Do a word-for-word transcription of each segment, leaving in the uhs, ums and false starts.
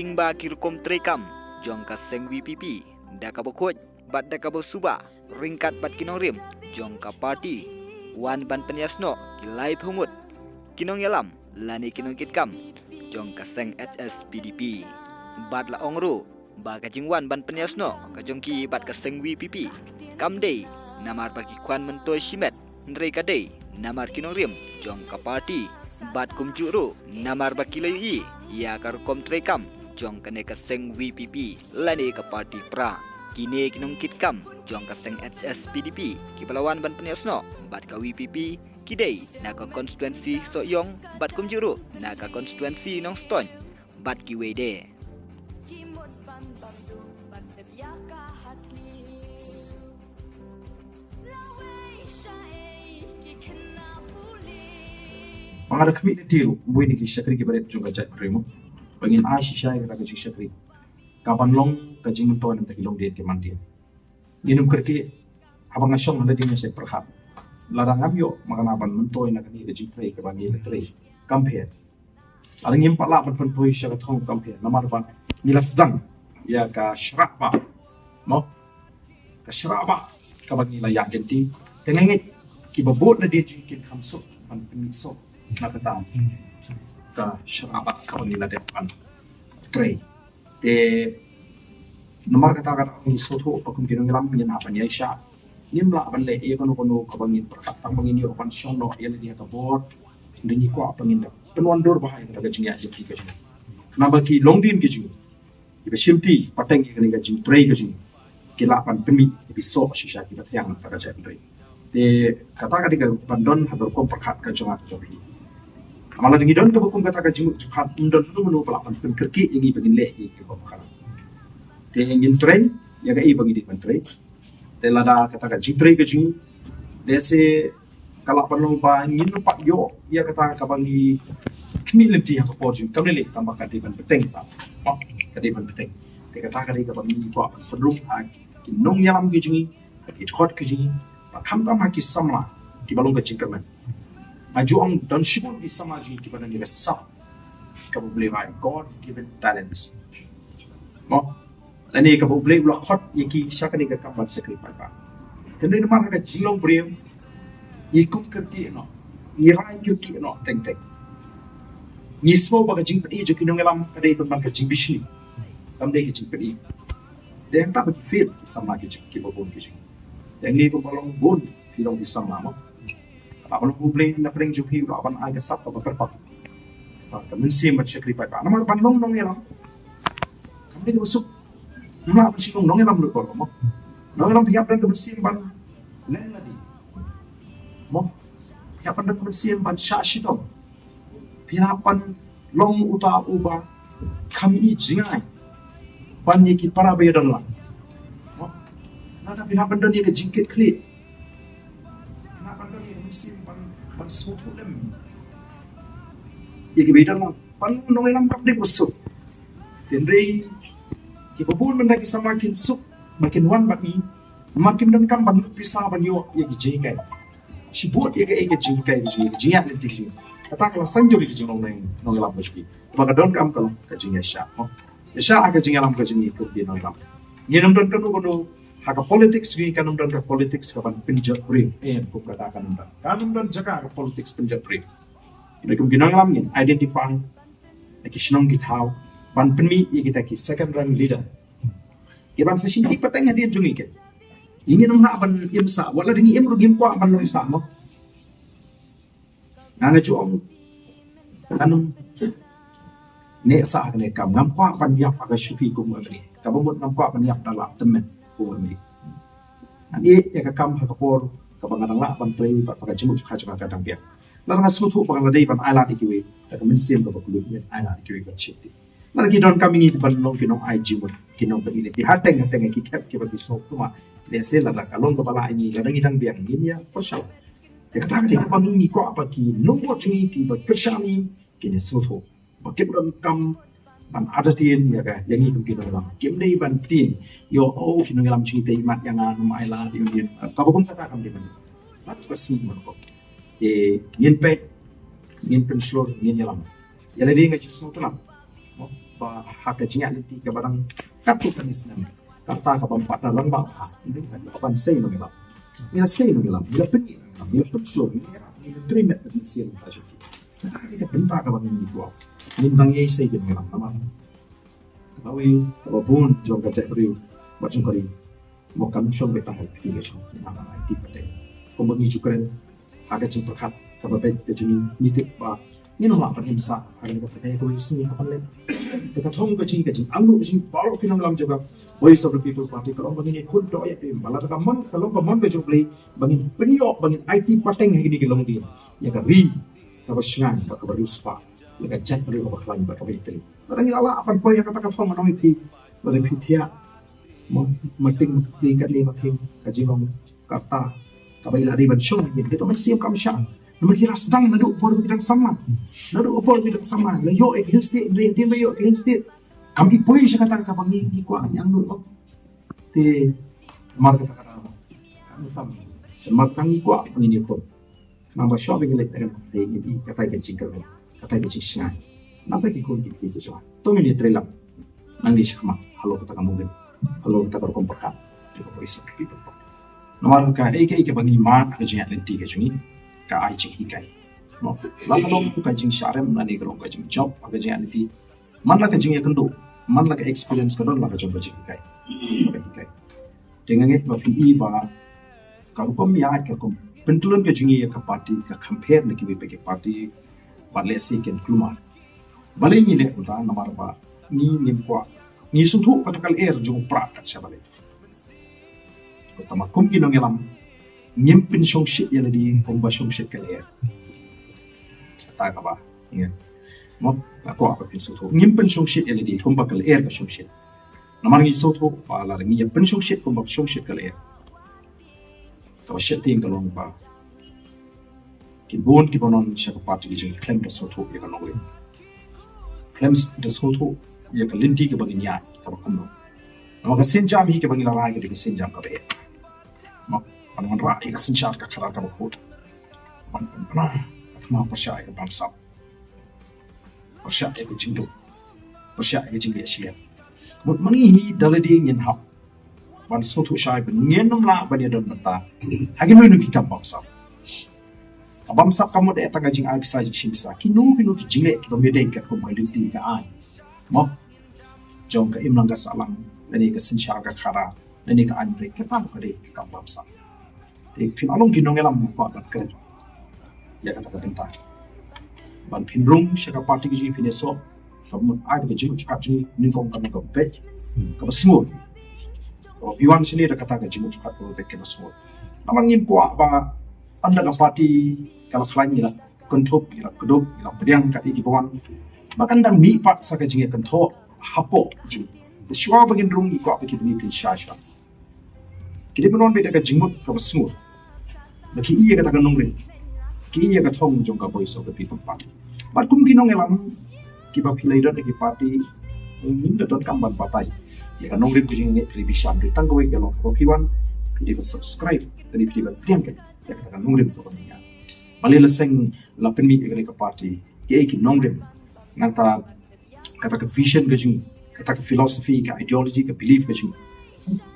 Ing ba ki rukom treikam jong ka seng VPP da kaba khuid bad da kaba suba ryngkat bad ki nongrim jong ka party wan ban pynïasnoh ki laiphew ngut ki nongïalam lane ki nongkitkam jong ka seng HSPDP. Bad la ong ruh ba ka jingwan ban pynïasnoh ka jong ki bad ka seng VPP kam dei namar ba ki khwan myntoi shimet, hynrei ka dei namar ki nongrim jong ka party. Bad kumjuh ruh namar ba ki la ïohi ïa ka rukom treikam jong kane ka seng VPP lane ka party pra. Kine ki nongkitkam jong ka seng HSPDP kiba la wan ban pynïasnoh bad ka VPP ki dei na ka konstituensi Sohiong bad kumjuh ruh na ka konstituensi Nongstoiñ bad kiwei de. Ba nga da khmih lynti ruh, uwei na ki shakri kiba rit jong ka jaitbynriew mo, ba ngin ai shisha ïa kata ka jingshakri, ka ban long ka jingmyntoi na bynta ki longdien ki mandien. Ngin ym kyrkieh, haba nga shong ha lade nga shait pyrkhat, lada ngam ïoh ma nga ban myntoi na kane ka jingtrei kaba ngi la trei, kam pher. Lada ngim pat lah ban pynpoi sha ka thong, kam pher, namar ba ngi la sdang ïa ka shrapbah, mo, ka shrapbah kaba ngi la ïaid lynti. Te nga ngeit kiba bud nadien jong ngi kin kham suk ban pynmih suk na kata ka shrapbah kaba ngi la dep ban trei. Te namar kata ka daw ngi sngewthuh ba kum ki nongïalam ngin hap ban ïaishah. Ngim lah ban leh ïa kano kano kaba ngin pyrkhat tang ba ngin ïoh ban shong noh ïa lade ha ka bor. Hynrei ngi kwah ba ngin da pynwandur bha ïa kata ka jingïaid lynti ka jong ngi, namar ba ki longdien ki jong ngi kiba shimti pateng ïa kane ka jingtrei ka jong ngi ki lah ban pynmih ïa ki soh shisha kiba thiang na kata ka jingtrei. Te kata ka dei kaba don ha ka rukom pyrkhat ka jong nga ka jong phi. Namar lada ngi don kaba kum kata ka jingmut jingpyrkhat, ym don uno uno ba lah ban pynkyrkieh ïa ngi ba ngin leh ïa ki rukom pyrkhat. Te ngin trei ïa kaei ba ngi dei ban trei. Te lada kata ka jingtrei ka jong ngi, lehse ka lah ban long ba ngin ym pat ïoh ïa kata kaba ngi khmih lynti ha ka por jong ngi, kam lei lei, tang ba ka dei ban bteng, ba ka dei ban bteng. Te kata ka dei kaba ngi kwah ban pynrung ha ki nongïalam ki jong ngi, ha ki dkhot ki jong ngi, bad khamtam ha ki samla kiba long ka jingkyrmen. Nga ju ong don shibun ki samla jong ngi kiba don ïa ka sap kaba U Blei ai, God given talents, mo, lane kaba U Blei u la khot ïa ki sha kane ka kam ban shakri paidbah. Te namar ha ka jinglong briew ngi kum kyrkieh noh, ngi rai kyrkieh noh teng teng. Ngi sngew ba ka jingpyni jong ki nongïalam ka dei pynban ka jingbishni, kam dei ka jingpyni. Te hangta ba ki fail ki samla ki jong ngi, kiba bun ki jong ngi. Te ngi kumba long bun ki long ki samla, mo, kaba long U Blei na pdeng jong phi u lah ban ai ka sap kaba kyrpang, ka mynsiem ban shakri paidbah. Namar ban long nongïalam kam dei kaba suk. Ym lah ban shu long nongïalam lut bor, mo. Nongïalam phi hap ban don ka mynsiem ban leh lade, mo. Phi hap ban don ka mynsiem ban shah shitom. Phi hap ban long uta uba kham ïohi jngai ban ïa ki para ba ïadon lang, mo. Nangta phi hap ban don ïa ka jingkitkhlieh. Phi hap ban don ïa ka mynsiem ban, ban sngewthuh lem ïa ki ba ïadon lang. Ban long nongïalam kam dei kaba suk. Hynrei kiba bun mynta ki samla kin suk ba kin wan bad ngi, namar kim donkam ban lut pisa ban ïoh ïa ki jinghikai. Shibun ïa kaei ka jinghikai, ka jing, ka jingïaid lynti ka jong ngi. Kata ka la saiñdur ïa ka jinglong nong, nongïalam ka jong ngi. Kaba ka donkam ka long ka jingïaishah, mo. Ïaishah ha ka jingïalam ka jong ngi kum ki nongïalam. Ngin ym don kano kano ha ka politics jong ngi, kan ym don ka politics kaban pynjot briew. Em, kum kata kan ym don. Kan ym don jaka ha ka politics pynjot briew. Hynrei kum ki nongïalam ngin identify na ki shnong ki thaw ban pynmih ïa kita ki second rank leader. Ki ban sa shim ki pateng hadien jong ngi, ke ngin ym lah ban im sah, wat la dang ngi im ruh ngim kwah ban long sah, mo. Nga nga ju ong, ngan ym neh sah ha kane ka kam, ngam kwah ban ïap ha ka shuki kum u M L A. Kaba mut ngam kwah ban ïap da lad tymmen kum u M L A. Ngan ïeh ïa ka kam ha ka por kaba nga dang lah ban trei bad ba ka jingmut jingpyrkhat jong nga ka dang biang. Lada nga sngewthuh ba nga la dei ban ailad ïa kiwei, da ka mynsiem kaba kylluid ngin ailad ïa kiwei ban sheptieng. Lada ki donkam ïa ngi ban long ki nongai jingmut, ki nongpyni lynti, hateng hateng ki khep kiba ki sngewthuh ma. Lehse lada ka long kaba lah ïa ngi, lada ngi dang biang, ngin ïa pyrshang. Te kata ka dei kaba ngi, ngi kwah ba ki nongbud jong ngi, kiba kyrshan ïa ngi, kin ïa sngewthuh ba kim donkam ban artatien ïa ka, ïa ngi kum ki nongïalam. Kim dei ban tieng ïoh, oh, ki nongïalam jong ngi te ïmat ïa nga, ym ailad ïa ngi. Kaba kum kata kam dei ban. Mat ka sngi man ko. Te ngin peit, ngin pynshlur, ngin ïalam. Ïa lade nga ju sngewtynnat, mo. ba ha ka jingïaid lynti kaba dang katto katne snem. Kata kaba ym pat da rangbah ha, ngi la ban sei nongïalam. Ngi la sei nongïalam, ngi la pynïaid nongïalam, ngi la pynshlur, ngi la ïarap, ngi la trei met bad ngi sngewthuh ïa ka bynta kaba ngin ïoh. Ngim dang ïai sei ki nongïalam namar kaba wei kaba bun jong ka jaitbynriew bad jong ka ri. Mo kam shong beit tang ha ka kti ka jong ngi, ngi nang ai tip pateng. Kumba ngi ju kren ha ka jingpyrkhat kaba beit ka jong ngi, ngi tip ba ngin ym lah ban im sah ha kane ka pyrthei kawei ka sngi hapdeng lem. Te ka thong ka jong ngi, ka jingangnud ka jong ngi baroh ki nongïalam jong ka Voice of the People Party ka long ba ngin ïakhun doh ïa phi, ba lada ka mon, ka long ka mon ka jong U Blei ba ngin pynïoh, ba ngin ai tip pateng ha kine ki longdien ïa ka ri kaba shngaiñ bad kaba riewspah, ïa ka jaitbynriew kaba khlaiñ bad kaba ïatrei. Lada ngi la lah ban poi ha kata ka thong, ngan ong ïa phi, lada phi thiah, mo, mating mating katne mating, ka jinglong kata kaba i la dei ban shong ïa ngi, dei ba mynsiem kam shah. Namar ki la sdang naduh por ba ki dang samla, naduh por ba ki dang samla, la ïoh ïa ka Hill State, hynrei hadien ba ïoh ïa ka Hill State kam i poi sha kata kaba ngi, ngi kwah, ngi angnud. Te namar kata, kata, kata, namar kata ngi kwah ba ngin ïakhun. Namar shuwa ba ngi leit na ka pyrthei, ngi i katai ka jingkyrmen, katai ka jingshngaiñ. Namar ki khun ki kti ki jong nga, to ngin ïatrei lang nangne shakhmat halor kata ka nongrim, halor kata ka rukom pyrkhat jong ka Voice of the People Party. Namar kaei kaei kaba ngi mad ha ka jingïaid lynti ka jong ngi ka ai jinghikai. Mo, la ka long ka jingshah rem lane ka long ka jingjop ha ka jingïaid lynti, man la ka jingïakynduh, man la ka experience, ka don la ka jong ka jinghikai, ka hikai. Te nga ngeit ba phi i ba ka rukom ïaid, ka rukom pyntlun ka jong ngi ïa ka party ka compare na kiwei pat ki party ba lehse kin kulmar. Balei ngi leh kumta? Namar ba ngi ngim kwah, ngi sngewthuh kata ka lyer jong u prah kat sha balei. Kata ma kum ki nongïalam ngim pynshongshit ïa lade kumba shongshit ka lyer. Kata kaba ngi, mo, nga kwah ba phin sngewthuh, ngim pynshongshit ïa lade kumba ka lyer ka shongshit. Namar ngi sngewthuh ba lada ngi ïa pynshongshit kumba shongshit ka lyer, kaba sheptieng ka long ba ki bun kiba don sha ka party ka jong ngi khlem da sngewthuh ïa ka nongrim, khlem da sngewthuh ïa ka lynti kaba ngin ïaid kaba kumno. Namar ka sienjam hi kaba ngi la rai ka dei ka sienjam kaba eh, mo, ban wanrah ïa ka synshar ka khadar kaba khuid, ban pynbna ka thma pyrshah ïa ka bamsap, pyrshah ïa ka jingduk, pyrshah ïa ka jingleh shlem. Mut ma ngi hi da lade ngin hap ban sngewthuh shai ba ngin ym lah ban ïadon bynta ha kino kino ki kam bamsap. Ka bamsap kam mut eh tang ka jingai pisa, jingshim pisa, kino kino ki jingleh kiba ym ïadei katkum ka lynti ka aiñ, mo, jong ka imlang ka sahlang lane ka synshar ka khadar lane ka aiñ briew, kata ka dei ka kam bamsap. Te phin long ki nongïalam, nga kwah ban kren ïa kata ka bynta. Ban phin rung sha ka party ka jong ngi, phin ïasoh, ka mut ai ba ka jingmut jingpyrkhat jong ngi nyngkong kan long kaba beit, kaba sngur. Haba phi wan shane da kata ka jingmut jingpyrkhat kaba beit kaba sngur. Namar ngim kwah ba ynda ka party ka la khlaiñ ngi la kynthup, ngi la kdup, ngi la pdiang kat ïa kiba wan, ba kan dang mih pat sa ka jingïakynthoh hapoh jong ngi. Te shuwa ba ngin rung, ngi kwah ba ki briew kin shai shuwa, ki dei ban wan beit da ka jingmut kaba sngur, ba ki i ïa kata ka nongrim, ki i ïa ka thong jong ka Voice of the People Party. Bad kum ki nongïalam kiba phi la ïadon ha ki party, ngim da donkam ban batai ïa ka nongrim ka jong ngi, phi dei ban shim, dei tang kawei ka long, haba phi wan, phi dei ban subscribe, phi dei, phi dei ban pdiang ïa kata ka nongrim kaba ngi ïaid. Balei la seng, la pynmih ïa kane ka party, kiei ki nongrim, nangta kata ka vision ka jong ngi, kata ka philosophy, ka ideology, ka belief ka jong ngi.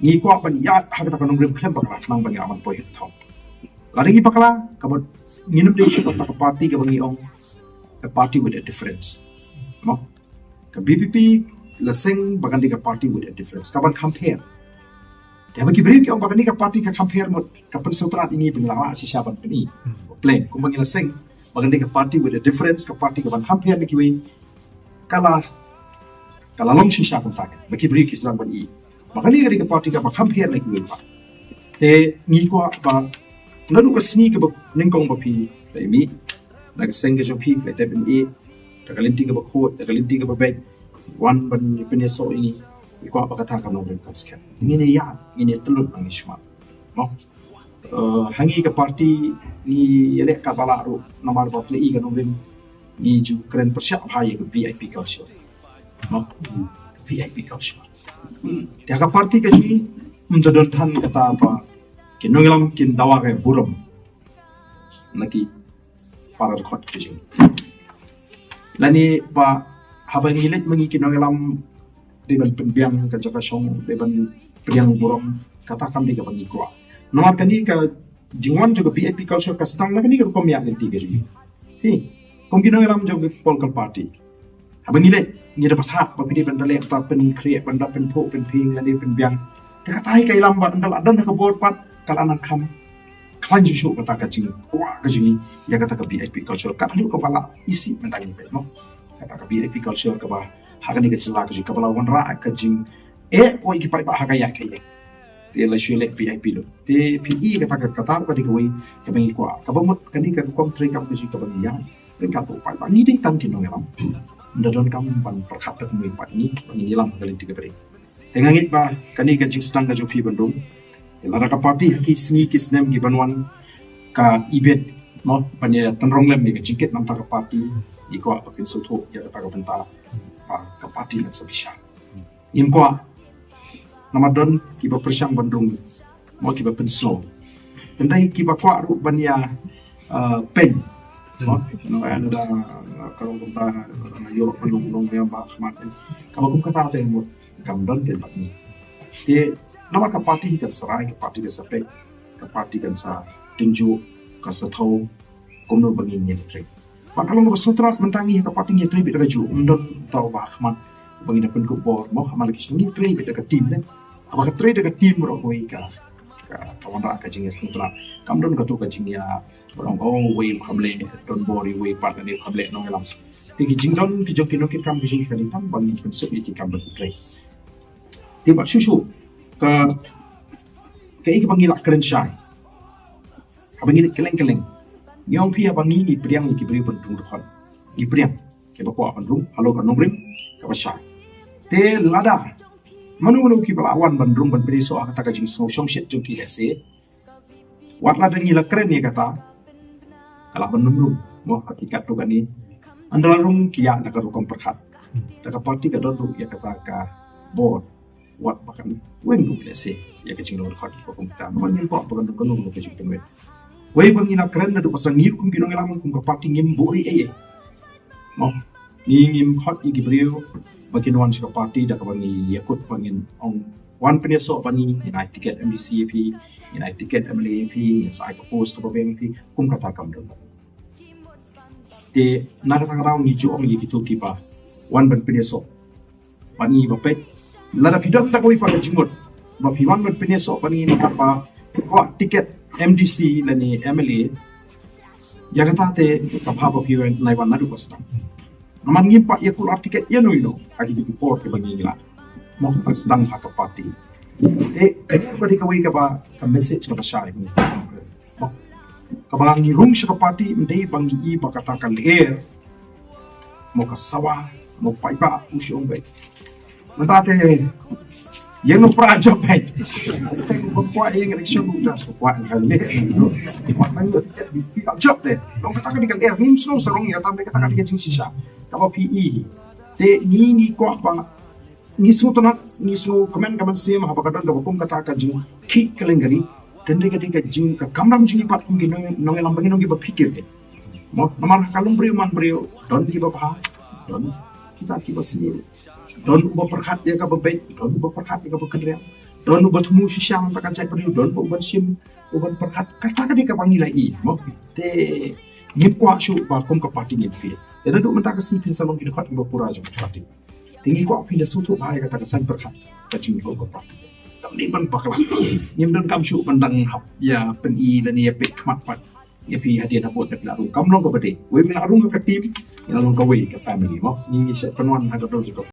Ngi kwah ban ïaid ha kata ka nongrim khlem bakla khnang ba ngin ïa ban poi ha ka thong. Lada ngi bakla, kaba ngin ym dei shuh kata ka party kaba ngi ong a party with a difference, mo. Ka V P P la seng ba kan dei ka party with a difference, ka ban compare. Te haba ki briew ki ong ba kane ka party ka compare, mut ka pynsngewtynnat ïa ngi ba ngi la rah shisha ban pyni, hmm, plan. Kumba ngi la seng ba kane ka party with a difference, ka party ka ban compare na kiwei, ka la, ka la long shisha kumta, ba ki briew ki sdang ban i ba kane ka dei ka party kaba compare na kiwei pat. Te ngi kwah ba naduh ka sngi kaba nyngkong ba phi la mih na ka seng ka jong phi, phi la dep ban ïeh da ka lynti kaba khuid, da ka lynti kaba beit, wan ban pynïasoh ïa ngi, ngi kwah ba kata ka nongrim kan skhem. Ngin ïa, ngin ïa tylli, ngin ïa shmat, mo. Eh, ha ngi ka party ngi ïaleh katba lah ruh, namar ba phi la i ka nongrim, ngi ju kren pyrshah bha ïa ka V I P culture, mo. V I P culture. Te ha ka party ka jong ngi ym da don than kata ba ki nongïalam kin dawa ka burom na ki para dkhot ka jong ngi, lane ba Haba ngi leit ma ngi ki nongïalam, dei ban pynbiang ka jaka shong, dei ban pdiang burom, kata kam dei kaba ngi kwah. Namar kane ka jingwan jong ka V I P culture ka sdang na kane ka rukom ïaid lynti ka jong ngi. Hi, kum ki nongïalam jong ka political party, haba ngi leit, ngi da bthah ba phi dei ban da leh, ban pynkhreh, ban da pynphuh pynphieng lane pynbiang. Te kata hi ka ïalam ba ynda la don ha ka bor pat ka la nang kham khlaiñ shuh shuh kata ka jingkwah ka jong ngi ïa kata ka V I P culture. Kata ruh kaba la isih mynta ngi peit mo. Kata ka V I P culture kaba ha kane ka jylla ka jong ngi kaba la wanrah ka jingeh oi ki paidbah ha ka ïaid ka ïeng. Te la shu leh V I P lut. Te phi i kata ka, kata ka dei kawei kaba ngi kwah. Kaba mut kane ka rukom treikam ka jong ngi kaba ngi ïaid ryngkat bad u paidbah, ngi dei tang ki nongïalam. Ynda donkam ban pyrkhat da kumwei pat ngi, ba ngin ïalam ha ka lynti kaba dei. Te nga ngeit ba kane ka jingsdang ka jong phi ban rung. Te lada ka party ha ki sngi ki snem ki ban wan ka ibit, no, ban ïa tynrong lem ïa ka jingkit na bynta ka party, ngi kwah ba phin sngewthuh ïa kata ka bynta. Ba ka party la sa bishar. Ngim kwah. Namar don kiba pyrshang ban rung, mo, kiba pynsngew. Hynrei kiba kwah ruh ban ïa, uh, pyn, mo, no, ïa da, uh, ka long kumta, uh, ïoh ban long long ïa ba khmat. Kaba kum kata te mut kam don te bad ngi. Te namar ka party kan sa rai, ka party kan sa peit, ka party kan sa tynjuh, kan sa thaw kumno ba ngin ïa trei. Ba ka long kaba sngewtynnat mynta ngi ha ka party ngi ïa trei beit da kajuh, ym don uta uba ha khmat ba ngin ïa pynkup bor, mo, ha man la ki shnong ngi ïa trei beit da ka team ne. Haba ka trei da ka team baroh kawei ka, ka, ka wanrah ka jingïasngewtynnat. Kam don kato ka jingïa ba long, oh, uwei u kham leh, don bor ïa uwei pat lane u kham leh nongïalam. Te ki jingdon ki jong ki nongkitkam ki jong ngi ka dei tang ba ngin pynsuk ïa ki kam ba ki trei. Te bad shuh shuh ka, kaei kaba ngi lah kren shai. Haba ngi leit kylleng kylleng, ngi ong phi haba ngi, ngi pdiang ïa ki briew ban rung dkhot. Ngi pdiang kiba kwah ban rung halor ka nongrim kaba shai. Te lada mano mano kiba lah wan ban rung ban pynïasoh ha kata ka jingsngew shongshit jong ki lehse, wat lada ngi la kren ïa kata, ka lah ban ym rung, mo, hakikat ruh kane. Ynda la rung ki ïaid na ka rukom pyrkhat. Da ka party ka don ruh ïa kata ka bor. Wat ba kan weng ruh lehse ïa ka jingrung dkhot ba kum kata. Namar ngim kwah ba kan don kano kano ka jingpynwit. Wei ba ngi la kren naduh ba sdang, ngi ruh kum ki nongïalam, kum ka party ngim buhrieh ei ei. Mo, ngi ngim khot ïa ki briew ba kin wan sha ka party da kaba ngi ïakut ba ngin ong wan pynïasoh bad ngi, ngin ai tiket M D C ïa phi, ngin ai tiket M L A ïa phi, ngin sa ai ka post kaba biang ïa phi, kum kata kam don. Te na kata ka daw ngi ju ong ïa kito kiba wan ban pynïasoh bad ngi ba peit, lada phi don tang kawei pat ka jingmut ba phi wan ban pynïasoh bad ngi namar ba phi kwah tiket M D C lane M L A, ïa kata te ka bha ba phi wan, nai wan naduh ba sdang. Namar ngim pat ïa kular tiket ïano ïano ha kine ki por kiba ngi lad, mo, ba sdang ha ka party. Te kane ka dei kawei kaba, ka message kaba shai, mo, kaba ngi rung sha ka party ym dei ba ngi i ba kata ka lyer, mo, ka sawa, mo, paidbah u shu ong beit, mynta te ïeng noh pra jop beit. Te ko kwah ïeng election, ko kwah ka lyer, ko kwah ka jop te. Long kata ka dei ka lyer, ngim sngew sarong ïa, tang kata ka dei ka jingshisha kaba phi i. Te ngi, ngi kwah ba ngi sngewtynnat, ngi sngewkmen ka mynsiem haba ka don kaba kum kata ka jingkhih kylleng kali. Te ka dei ka jing, ka kamram jong ngi pat kum ki nong, nongïalam ba ngin ong kiba phikir, eh, mo, namar ha ka lum briew man briew don kiba bha, don kita kiba sniew, don uba pyrkhat ïa kaba beit, don uba pyrkhat ïa kaba kynriah, don uba thmu shisha na ka bynta ka jaitbynriew, don uba shim, uban pyrkhat. Kata ka dei kaba ngi la i, mo. Te ngim kwah shuh ba kum ka party ngin fail. Te naduh mynta ka sngi phin sa long ki dkhot kiba pura jong ka party. Te ngi kwah phin da sngewthuh bha ïa kata ka saiñ pyrkhat ka jong ngi kum ka party. Kam dei ban bakla. Ngim donkam shuh ban dang hap ïa pyni lane ïa peit khmat pat ïa phi hadien habud da phi la rung. Kam long kaba dei. Wei phi la rung ha ka team, ngi la long kawei ka family, mo. Ngi, ngi sa pynwan ha ka dor jong ka